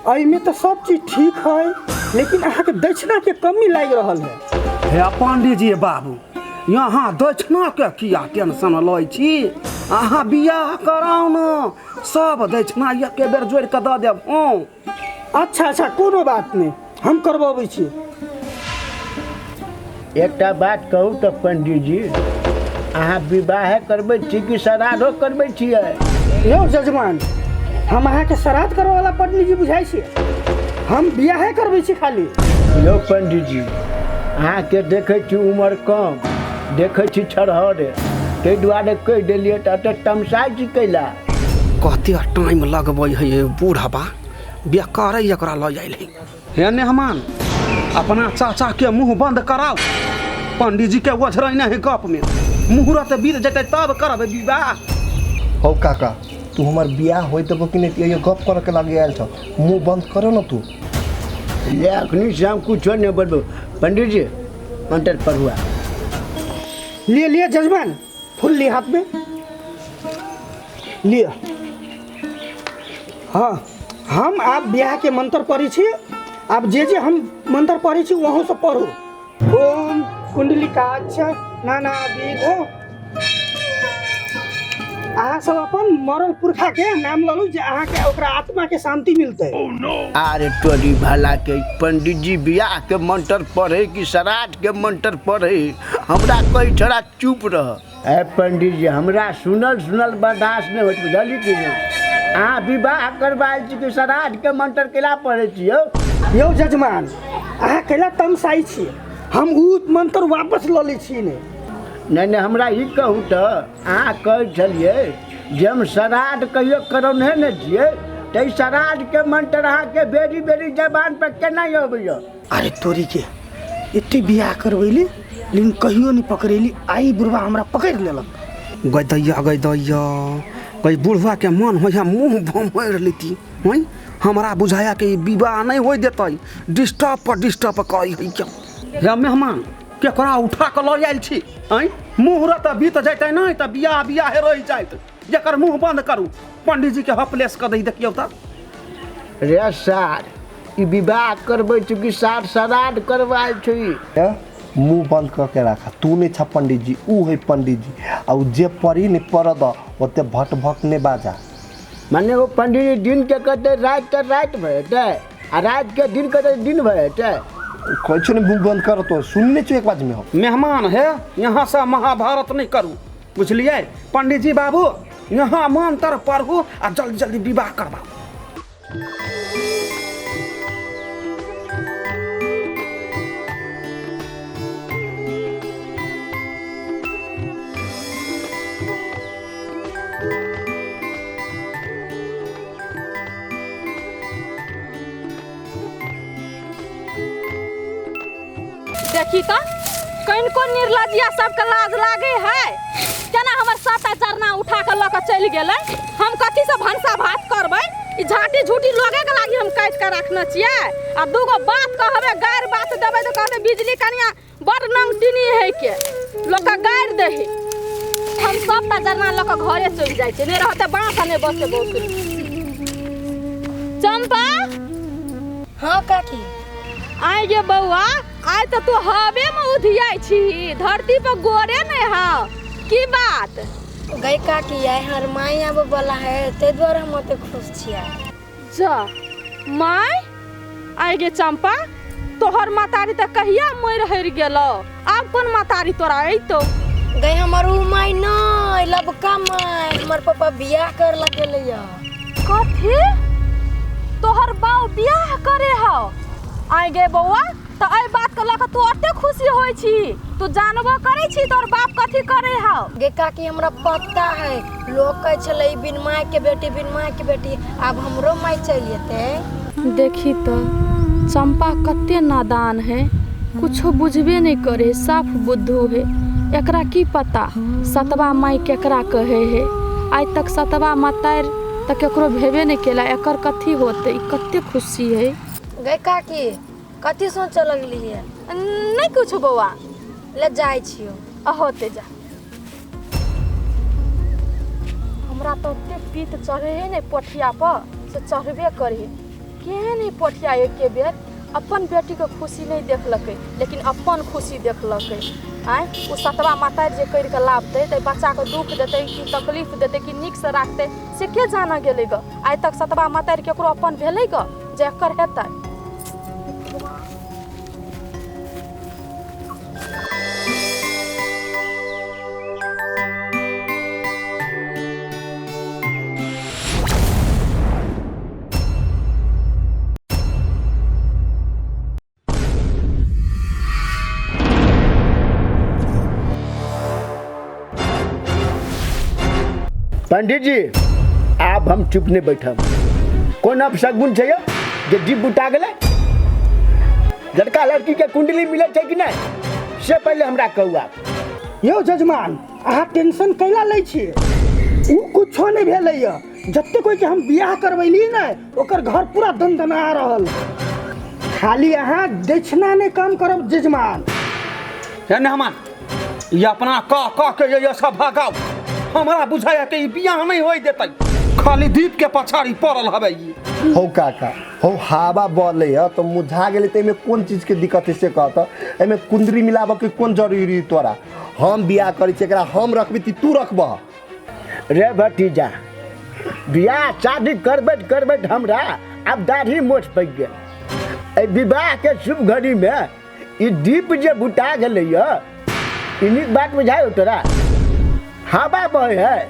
एहिमे तऽ सब चीज ठीक है, लेकिन अहाँके दक्षिणाके कमी लागि रहल है। हे पंडीजी बाबू, यहाँ दक्षिणाके किया टेंशन लै छी? अहाँ बियाह कराउ ने, सब दक्षिणा एके बेर जोड़ि कऽ दऽ देब हम। अच्छा अच्छा, कोनो बात नहि, हम करबबै छी। एकटा बात कहू तऽ पंडीजी, अहाँ विवाहे करबै छी कि श्राद्धो करबै छियै? यौ जजमान, हम अहाँके श्राद्ध करबैवला पंडीजी बुझाइ छी? हम बियाहे करबै छी खाली। यौ पंडीजी, अहाँके देखै छी उमर कम, देखै छी छरहरे, ताहि दुआरे कहि देलियै तऽ एते तमसाइ छी कैला? कते टाइम लगबै है बूढ़बा, बेकारे एकरा लऽ आयल है। हे मेहमान, अपना चाचा के मुंह बंद कराओ, पंडीजी के ओझरैने है गप में। मुहूर्त बीत जेतै तब करब विवाह। हौ काका, तू हमर बियाह होय देबो कि नहीं? ये गप करे के लागे आयल छ, मुंह बंद करो न तू। ले अखनी से हम कुछो नहीं बोलबो। पंडीजी मंत्र पढ़ुआ। लिए लिए जजमान, फूल लिए हाथ में लिए। हाँ, हम आब बियाह के मंत्र पढ़ै छी। आब जे जे हम मंत्र पढ़ै छी वहाँ से पढ़ू। ओम कुंडलिकाक्ष नानाविध। अहाँ सब अपन मरल पुरखा के नाम ललू जे अहाँ के ओकरा आत्मा के शांति मिलतै। आरे तोरी भला के, पंडीजी बियाह के मंत्र पढ़े कि श्राद्ध के मंत्र पढ़े? हमरा कही थोड़ा चुप रह। ए पंडीजी, हमरा सुनल सुनल बर्दाश्त नहि होइत, बुझलियै कि नहि? अहाँ विवाह करबायल छी कि श्राद्ध के मंत्र केला पढ़ै छी यौ? यौ जजमान, अहाँ कैला तमसाइ छी? हम उ मंत्र वापस लऽ लै छी। ने नहि नहि, हमरा ई कहू तऽ, अहाँ कहै छलियै जे हम श्राद्ध कहियो करौने नहि छियै, तऽ ई श्राद्ध के मंत्र अहाँके बेरी बेरी जबान पर केना अबैया? अरे तोरी के, एते बियाह करबैली लेकिन कहियो नहीं पकड़ेली, आई बुढ़वा हमरा पकड़ लेलक। गै दैया, गै दैया, गै बुढ़वा के मन होइया मुँह भमैर लेती। हँ, हमरा बुझाया कि ई विवाह नहीं होय देतै, डिस्टर्ब पर डिस्टर्ब करै है। क्या हे मेहमान, केकरा उठा कऽ लऽ आयल छी? आँय, मुहूर्त बीत जैतै नहि तऽ बियाह बियाहे रहि जाइत। एकर मुँह बंद करू, पंडीजी के हपलेस कऽ दै। देखियौ तऽ रे सार, ई विवाह करबै छी कि सार श्राद्ध करबायल छी? ए, मुंह बंद कऽ के राखा। तू नहीं छा पंडित जी, ऊ है पंडित जी। आ ऊ जे पढ़ी नहीं पढ़ द, ओते भट भक नहीं बाजा। माने ओ पंडित जी दिन के कहते राति तऽ राति भऽ जेतै आ राति के दिन कहते दिन भऽ जेतै। कहै छौ ने मुंह बंद कर, तो सुनने छौ एक बाज में हम। मेहमान हे, यहाँ से महाभारत नहीं करू, बुझलियै? पंडीजी बाबू, यहाँ मंत्र पढ़ू आ जल्दी जल्दी विवाह करबाउ। देखी तऽ कनिको निर्लजिया सबके लाज लागे है? केना हमर साता जरना उठा के लऽ के चलि गेलै? हम कथी से भनसा भात करबै? ई झाँटी झूटी लोगे के लागी हम काटि के रखने छियै। आ दूगो बात कहबै, गारि बात देबै तऽ कहबै बिजली कनिया बड़ नंगटिनी है के लोक के गारि दै है। हम सबटा जरना लऽ के घरे चलि जाइ छियै, नहि रहतै बाँस आ नहि बसतै बौसुरी। चंपा। हाँ काकी। आइ गे बौआ, आइ तऽ तू हवे में उधियाइ छी, धरती पर गोरे नहि हौ, की बात? गई काकी, आइ हमर माय आबै वाला है, ताहि दुआरे हम ओते खुश छियै। जा माय, आइ गे चंपा, तोहर महतारी तऽ कहिया मरि हरि गेलौ, आब कोन महतारी तोरा अयतौ? गई हमर उ माय नहि, लबका माय, हमर पापा बियाह कर ला गेलैया। कथी, तोहर बाऊ बियाह करे हौ? आइ गे बौआ, तऽ एहि बात के लऽ कऽ तू एते खुशी होइ छी? तू जानबो करै छी तोहर बाप कथी करे हौ? गे काकी, हमरा पता है, लोग कहै छलै ई बिन माय के बेटी, बिन माय के बेटी, आब हमरो माय चलि जेतै। देखी तऽ चंपा कते नादान है, कुछो बुझबे नहीं करे, साफ बुद्धू है। एकरा की पता सतबा माय केकरा कहे है? आइ तक सतबा मतारि तऽ केकरो भेबे नहीं केला, एकर कथी होते? ई कते खुशी है। गै काकी, कथी सोचऽ लगलियै? नहीं कुछ बौआ। ले जाइ छियौ। अहोते जा। हमरा तऽ ओते पीत चढ़े है ने पोठिया पर से चढ़बे करे। केहन ई पोठिया एके बेर अपन बेटीके खुशी नहि देखलकै लेकिन अपन खुशी देखलकै। आँय ओ सतवा मातारि जे करिके लाबतै तऽ बच्चाके दुख देतै कि तकलीफ देतै कि नीकसँ राखतै से के जाना गेलै गऽ। आइ तक सतवा मातारि केकरो अपन भेलै गऽ जे एकर हेतै। पंडित जी आब हम चुप नहीं बैठब। कोन अपशगुन छै यौ जे दीप बुता गेलै? लड़का लड़की के कुंडली मिलै छै कि नहीं से पहले हमरा कहू आप। यौ जजमान अहाँ टेंशन कैला लै छियै? उ कुछो नहि भेलैया। जते कोई के हम बियाह करबैली ने ओकर घर पूरा दनदना रहल। खाली अहाँ दक्षिणा नहि कम करब जजमान। हे मेहमान ई अपना कह कह के ये सब भगाओ, हमरा बुझाया कि ई बियाह नहीं होई देतै, खाली दीप के पछाड़ी पड़ल हवे ई। हौ काका हौ हवा बले है तो मुझा गेलै तऽ एहिमे कोन चीजके दिक्कत है से कहत? एहिमे कुंदरी मिलाबऽ के कोन जरूरी तोरा? हम बियाह करै छी एकरा हम रखबी ती तू रखबह? रे भतीजा बियाह शादी करबैत करबैत हमरा आब दाढ़ी मोछ पकि गेल। एहि विवाह के शुभ घड़ी में ई दीप जे बुता गेलै ई नीक बात बुझायो तोरा? हवा बहे है,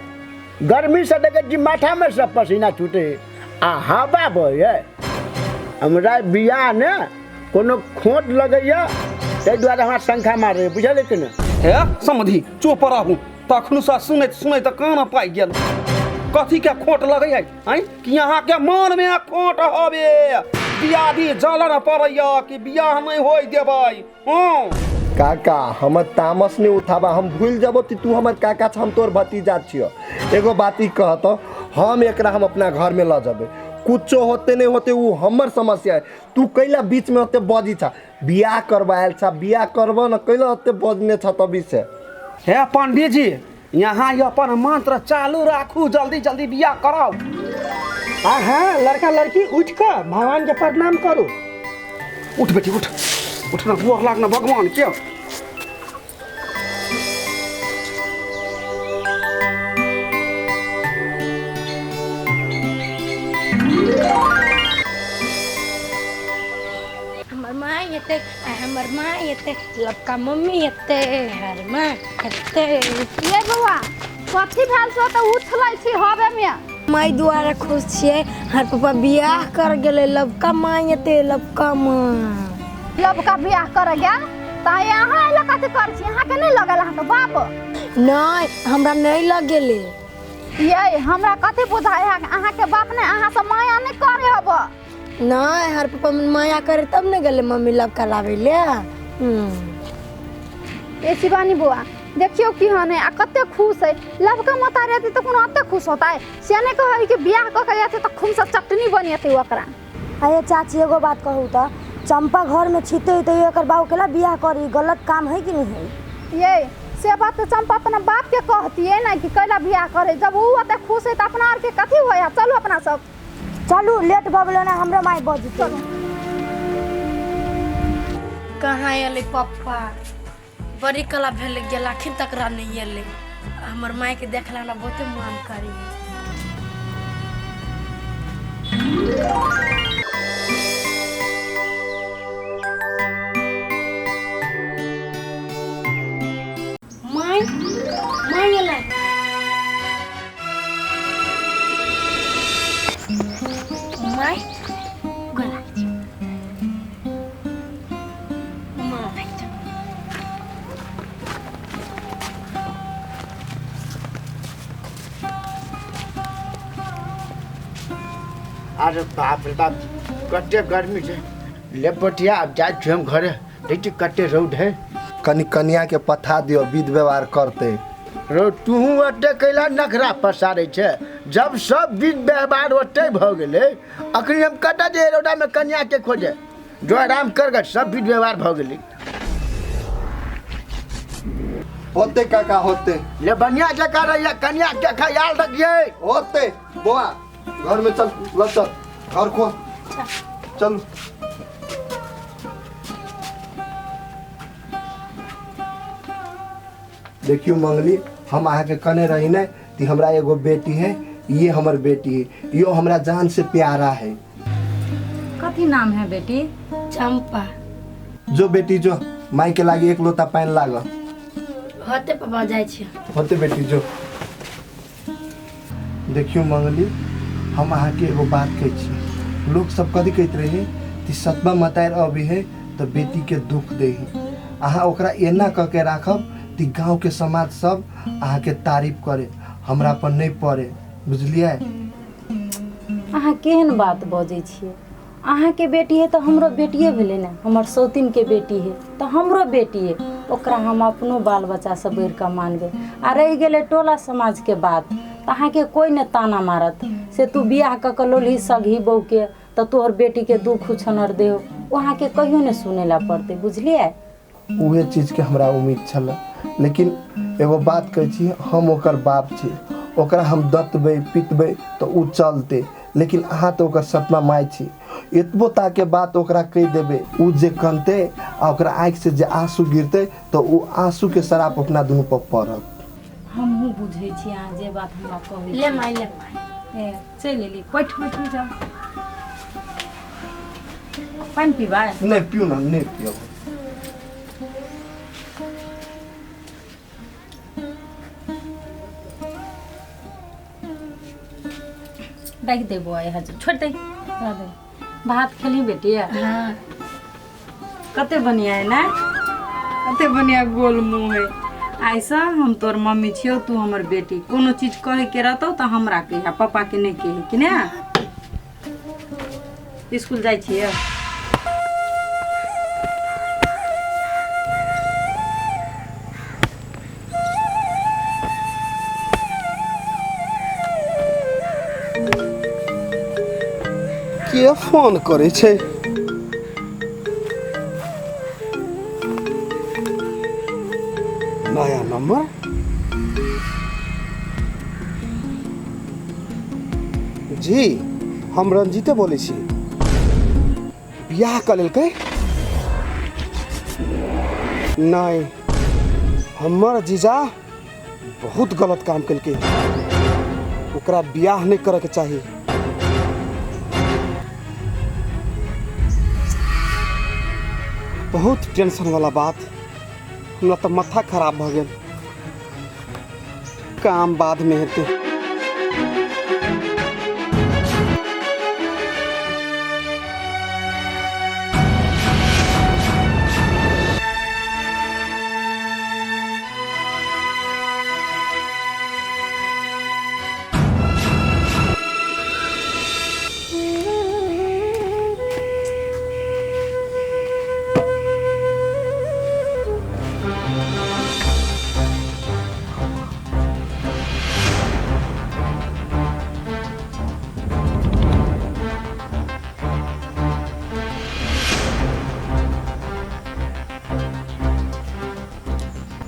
गर्मी से देखै छी माथा में सब पसीना छूटे आ हवा बहे है। हमरा बियाह ने कोनो खोट लगैया ताहि दुआरे हमरा शंखा मारे, बुझल कि ने? हे समधि चुप रहू, तखन से सुनैत सुनैत कान पाइ गेल। कथी के खोट लगै है आँय कि अहाँ के मन में खोट हवे? बियादी जलन पड़ैया कि बियाह नहीं होय देबै? हँ काका हमर तामस नहीं उठाबा, हम भूल जबो कि तू हमर काका छ, हम तोर भतीजा छियो। एगो बात ई कहत, हम एकरा हम अपना घर में ल जबे, कुछो होते नहीं होते वो हमर समस्या है। तू कैला बीच में ओते बजी छा? बियाह करबा आयल छा, बियाह करब न कैला ओते बजने छा तभी से? हे पंडित जी यहाँ ये अपन मंत्र चालू राखू, जल्दी जल्दी बियाह कराओ। अहाँ लड़का लड़की उठ कऽ भगवान के प्रणाम करू। उठ बेटी उठ, उठना गोर लागना भगवान के। हमर माँ एतै, हमर माँ एतै, लबका मम्मी एतै, हर माँ एतै। ये बौआ कथी भेल छौ तऽ उछलै छी हवे में? माई दुआरे खुश छियै, हर पापा बियाह कर गेलै, लबका माँ एतै, लबका माँ। लबका बियाह कर गेल तऽ अहाँ एला कथी करै छी? अहाँके नहि लगल अहाँके बाप? नहि हमरा नहि लगेलै। ये हमरा कथी बुझाइ है अहाँके बाप ने अहाँ से माया नहि करे हब? नहीं हर पापा माया करे तब ने गेलै मम्मी लबका लाबै ले। ए शिवानी बौआ देखियो की हन है आ कते खुश है। लबका माता रहती तऽ कोनो अते खुश होता है? से नहि कहै कि बियाह कऽ के एतै तऽ खून से चटनी बनेतै ओकरा। अरे चाची एगो बात कहू तऽ चंपा घर में छिते तऽ एकर बाबू केला बियाह करी, गलत काम है कि नहीं है? ये से बात तो चंपा अपना बाप के कहतियै ने कि कैला बियाह करे, जब ऊ ओते खुश है तऽ अपना आर के कथी होय है? चलू अपना सब चलू, लेट भऽ गेलै ने, हमरो माय बजतै। कहाँ एलै पप्पा? बड़ी कला भेल गेल, अखन तक नहीं एलै। हमर माय के देखला हमरा बहुते मन करी। माय माय एलै। माय गोर लागै छी। माय अरे बाप रे बाप कते गर्मी छै। ले बटिया आब जाइ छी हम घरे, देखै छी कते रौद है। कनि कनिया के पठा दियो, विध व्यवहार करते। रौ तूहू ओते कैला नखरा पसारै छै? जब सब विध व्यवहार ओते भऽ गेलै अखनी हम कतऽ जे रौदा में कनिया के खोजे? जो आराम कर गऽ, सब विध व्यवहार भऽ गेलै। होते काका होते। ले बढ़िया जकाँ रहिए, कनिया के ख्याल रखिए। होते बौआ घर में चल, ल चल घर खोल। चलू। देखियो मंगली, हम अहाँके कहने रही ने कि हमरा एगो बेटी है, ये हमर बेटी है, यो हमरा जान से प्यारा है। कथी नाम है बेटी? चंपा। जो बेटी जो, माई के लागी एक लोटा पानि लाग। होते पापा जाइ छी। होते बेटी जो। देखियो मंगली, हम अहाँके एगो बात कहै छी, लोग सब कथी कहैत रहे कि सतमा मतारि अबै है तऽ बेटी के दुख दै है। अहाँ ओकरा एना कऽ के राखब कि गाँव के समाज सब अहाँके तारीफ करे, हमरा पर नहीं पड़े, बुझलियै? अहाँ केहन बात बजै छियै? अहाँके बेटी है तऽ हमरो बेटिए भेलै ने, हमर सौतिनके बेटी है तऽ हमरो बेटी है, ओकरा हम अपनो बाल बच्चासँ बढ़िकऽ मानबै। आ रहि गेलै टोला समाजके बात, तऽ अहाँके कोइ नहि ताना मारत से तू बियाह कऽ के लोलही सगही बहूके तऽ तोहर बेटीके दुख उछनर देहो, ओ अहाँके कहियो नहि सुनै लए पड़तै, बुझलियै? उहे चीजके हमरा उम्मीद छलै, लेकिन एगो बात कहै छी, हम ओकर बाप छी, ओकरा हम दतबै पितबै तऽ ओ चलतै, लेकिन अहाँ तऽ ओकर सपना माय छी, एतबो ताके बात ओकरा कहि देबै, ओ जे कनतै आ ओकरा आँखिसँ जे आँसू गिरतै तऽ ओ आँसूके श्राप अपना दुनू पर पड़त। हमहूँ बुझै छी अहाँ जे बात हमरा कहै ले माय, ले माय। ए चलि एली, बैठ बैठ जाउ। पानि पीबै? नहि पिउ ना, नहि पियब। राखि दे बौआ, यहाँ छोड़ि दे, दे। भात खेली बेटी? हाँ। कते बढ़िया है ना, कते बढ़िया गोल मुँह है। ऐसा हम तोर मम्मी छियौ, तू हमर बेटी, कोनो चीज कहे के रहतौ तऽ हमरा कहिया, पापा के नहीं कहे कि ने। स्कूल जाइ छियै? के फोन करै छै? नया नंबर? जी हम रंजीते बोलै छी। बियाह कऽ लेलकै? नहीं, हमर जीजा बहुत गलत काम केलकै, ओकरा बियाह नहीं करैके चाही। बहुत टेंशन वाला बात, हमरा तऽ माथा खराब भऽ गेल। काम बाद में हेतै।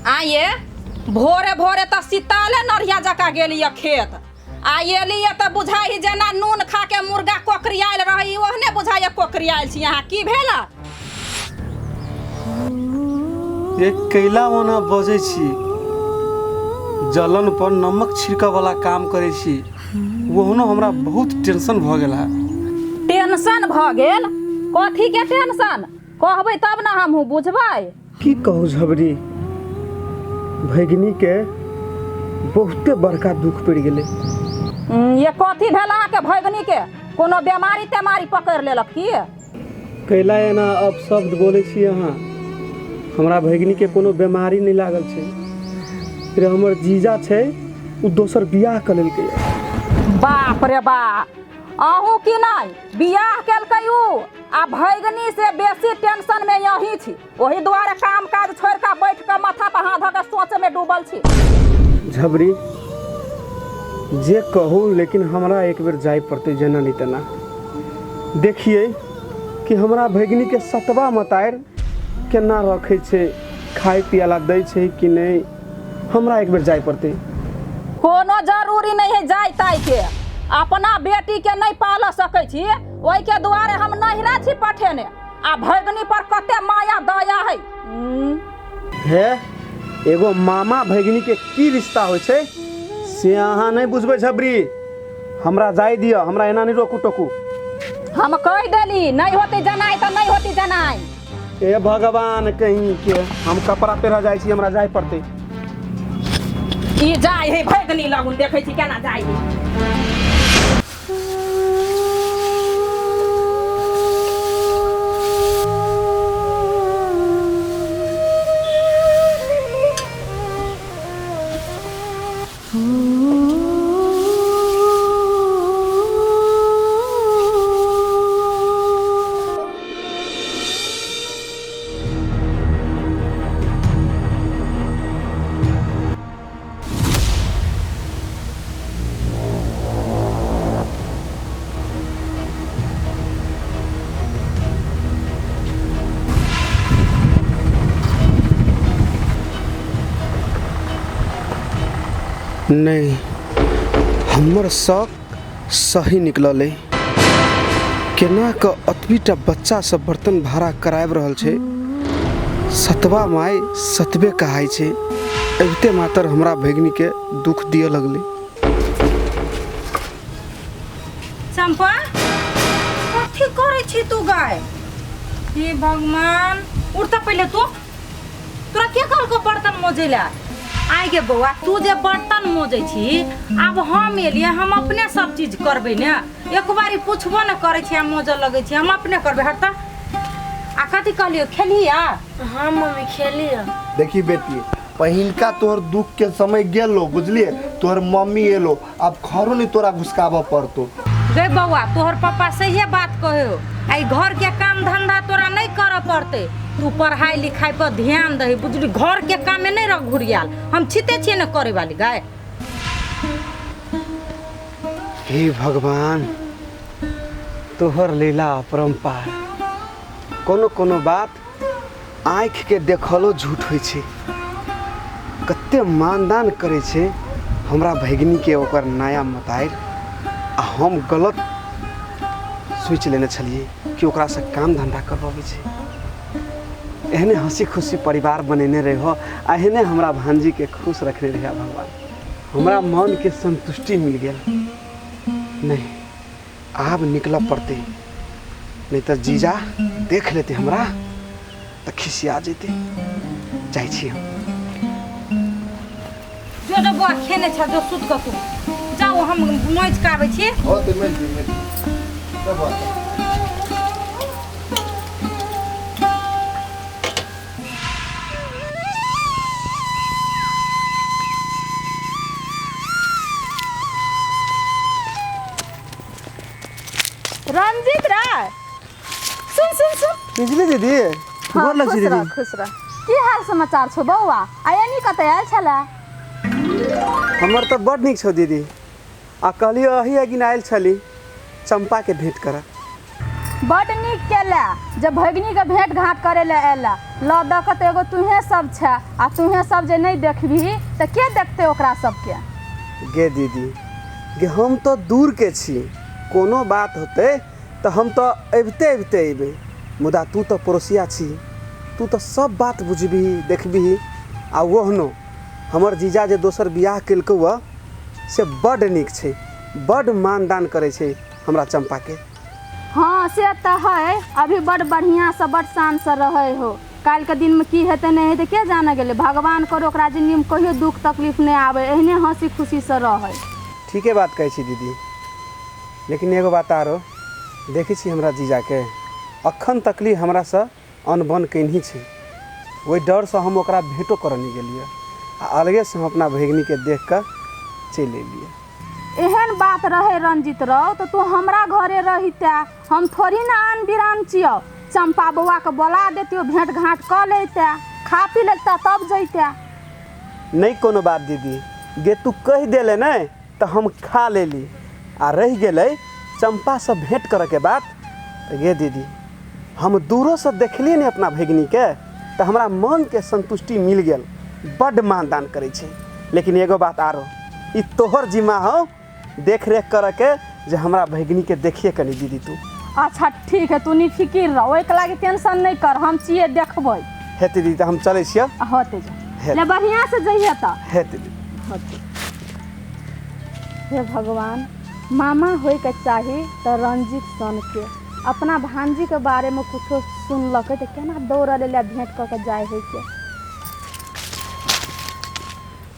आये भोरे भोरे तऽ सीताले नरिया जकाँ गेलियै खेत, आ एलियै तऽ बुझाइ जेना नून खा के मुर्गा कोकरियायल रहै, ओहने बुझाइए कोकरियायल छी अहाँ। की भेल? एक कैला ओना बजै छी, जलन पर नमक छिड़कऽ वाला काम करै छी, ओहनो हमरा बहुत टेंशन भऽ गेल है। टेंशन भऽ गेल? कथी के टेंशन? कहबै तब ने हमहूँ बुझबै। की कहू झबरी, भगिनी के बहुते बड़का दुख पड़ि गेलै। ये कथी भेल अहाँके भगिनी के? कोनो बेमारी तेमारी पकड़ि लेलक की? कैला एना अपशब्द बोलै छी अहाँ? हमरा भगिनी के कोनो बेमारी नहि लागल छै, रे हमर जीजा छै ओ दोसर बियाह कऽ लेलकै। बाप रे बाप, अहूँ की नहि बियाह केलकै उ, आ भगिनी से बेसी टेंशन में यही छी, ओही दुआरे काम काज छोड़ि कऽ बैठ कऽ माथा पर हाथ धऽ कऽ सोच में डूबल छी। झबरी जे कहू, लेकिन हमरा एक बेर जाय पड़तै जेना नहि तेना। देखिए कि हमरा भगिनी के सतबा मतारि केना रखै छै, खाय पियाला दै छै कि नहि, हमरा एक बेर जाय पड़तै। कोनो जरूरी नहीं है जाय ताय के। अपना बेटीके नहि पालऽ सकै छी, ओहिके दुआरे हम नहिरा छी पठेने। आ भगनी पर कते माया दया है। हे एगो मामा भगिनी के की रिश्ता होइ छै से अहाँ नहि बुझबै झबरी। हमरा जाय दिअ, हमरा एना नहि रोकू टोकू। हम कहि देली नहि होती जनाइ तऽ नहि होती जनाइ। ए भगवान कहीं के, हम कपड़ा पहिरऽ जाइ छी, हमरा जाय पड़तै। ई जाय है भगनी लगुन, देखै छी केना जाय है। नहि, हमर शक सही निकलल अइ। केना कऽ अतबीटा बच्चा सब बर्तन भाड़ा कराबि रहल छै। सतबा माय सतबे कहाइ छै। अबिते मातर हमरा भगिनीके दुख दिअ लगलै। चंपा, कथी करै छी तू गाय? हे भगवान, उठ तऽ पहिले तू। तोरा के कहलको बर्तन मोजै ला? आइ गे बौआ, तू जे बर्तन मोजै छी, आब हम एलियै, हम अपने सब चीज करबै ने। एक बारी पुछबो ने करै छी आ मोजऽ लगै छी। हम अपने करबै। हट तऽ। आ कथी कहलियौ, खेलही आ? हाँ मम्मी, खेली। देखी बेटी, पहिलका तोहर दुख के समय गेलो, बुझलिए? तोहर मम्मी एलो, अब खरो नहीं तोरा घुसकाबऽ पड़तो। गे बौआ, तोहर पापा सहिए बात कहो। आई घर के काम धंधा तोरा नहीं करऽ पड़ते। तू पढ़ाई लिखाई पर ध्यान दही, बुझली? घर के काम में नहीं रह घुरियाल। हम छिते छियै ने करे वाली गाय। हे भगवान, तोहर लीला अपरम्पार। कोनो कोनो बात आँखिके देखलो झूठ होइ छै। कते मानदान करै छै हमरा भगिनीके ओकर नया मतारि, आ हम गलत सोचि लेने छलियै कि ओकरासँ काम धन्धा करबबै छै। एहने हँसी खुशी परिवार बनेने रहो, आ एहने हमरा भांजीके खुश रखने रहिए भगवान। हमरा मनके संतुष्टि मिल गेल। नहीं, आब निकलऽ पड़तै, नहीं तऽ जीजा देख लेतै हमरा तऽ खिसिया जेतै। जाइ छी हम। जो जो बौआ, खेने छ, जो सुत कऽ तू जाओ, हम मोजि कऽ आबै छी। होते मिल जी, मिल सब बात। रंजीत राय, सुन सुन सुन। बिजली दीदी, गोर लग छी। खुश रह। दीदी। खुश रह। की हाल समाचार छौ बौआ? आ एनी कतऽ आयल छला? हमर तऽ बड नीक छौ दीदी। आ कहलियो अही अगिन आयल छली चंपा के भेंट करऽ। बड नीक केला जब भगिनी के भेंट घाट करे ले आयला। ल दऽ कऽ तऽ एगो तुहे सब छै, आ तुहे सब जे नहि देखबही तऽ के देखतै ओकरा सबके? गे दीदी गे, हम तऽ दूर के छी, कोनो बात होतै तऽ हम तऽ अबिते अबिते अयबै, मुदा तू तऽ पड़ोसिया छी, तू तऽ सब बात बुझबिही देखबिही। आ ओहनो हमर जीजा जे दोसर बियाह केलकौ से बड नीक छै, बड मानदान करै छै हमरा चंपा के। हाँ से तऽ है, अभी बड बढ़िया से बड शान से रहै हो। काल्हि के दिन में की हेतै नहि हेतै के जाने गेलै। भगवान करो ओकरा जिंदगी में कहियो दुख तकलीफ नहि आबै, एहने हंसी खुशी से रहै। ठीके बात कहै छी दीदी, लेकिन एगो बात आरो देखै छी, हमरा जीजाके अखन तकली हमरासँ अनबन केनही छै, ओहि डरसँ हम ओकरा भेंटो करऽ नहि गेलियै, आ अलगेसँ हम अपना भगिनीके देख कऽ चलि एलियै। एहन बात रहे रंजीत रौ तऽ तू हमरा घरे रहिते, हम थोड़ी ने आन बिरान छियौ। चंपा बौआ के बोला देतियौ, भेंट घाट कऽ लैते, खा पी लेते तब जैते। नहि कोनो बात दीदी गे, तू कहि देले ने तऽ हम खा लेली। आ रहि गेलै चंपासँ भेंट करऽके बात, तऽ गे दीदी हम दूरोसँ देखलियै ने अपना भगिनीके तऽ हमरा मनके संतुष्टि मिल गेल। बड्ड मानदान करै छै। लेकिन एगो बात आरो, ई तोहर जिम्मा हौ देख रेख करऽ के जे हमरा भगिनी के देखिए कनी दीदी तू। अच्छा ठीक है, तू नहीं फिकिर रह, ओहिके लागी टेंशन नहीं कर, हम छियै देखबै। हेतै दीदी, तऽ हम चलै छियै। होते जा। हेतै। ले बढ़िया से जइहे तऽ। हेतै दीदी। होते। हे भगवान, मामा होइके चाही तऽ रंजीत सनके अपना भांजीके बारेमे कुछो सुनलकै तऽ केना दौड़ल एलै भेंट कऽ के जाइ हइ के।